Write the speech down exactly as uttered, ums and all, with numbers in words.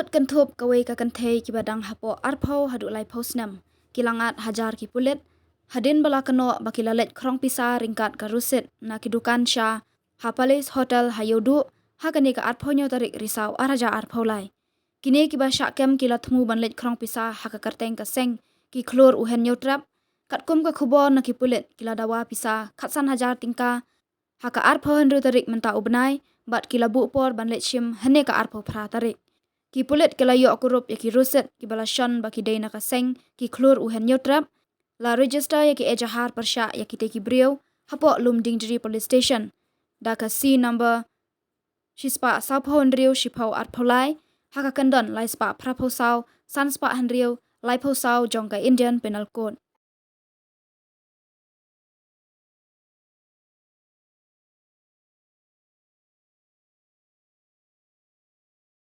Kynthup kawei ka kynthei kiba dang hapoh arphew haduh laiphew snem, ki la ngat hajar ki pulit hadien ba la kynnoh ba ki la leit khrong pisa ryngkat ka rusit na ki dukan sha ha Palace Hotel ha Ïewduh ha kane ka arphew hynñiew tarik Risaw ar hajar arphew lai. Kine kiba shah kem ki la thmu ban leit khrong pisa ha ka kyrteng ka seng ki khlur u Hynñiewtrep. Katkum ka khubor na ki pulit, ki la dawa pisa khatsan hajar tyngka ha ka arphew hynriew tarik mynta u bnai, bad ki la buh por ban leit shim hynne ka arphew phra tarik. Ki pulit ki la ïoh kurup ïa ki rusit kiba la shon ba ki dei na ka seng ki khlur u Hynñiewtrep, la register ïa ki ejahar pyrshah ïa kitei ki briew hapoh Lumdiengjri Police Station da ka C number shispah sawphew hynriew shiphew arphew lai ha ka kyndon laispah phraphew saw sanspah hynriew laiphew saw jong ka Indian Penal Code.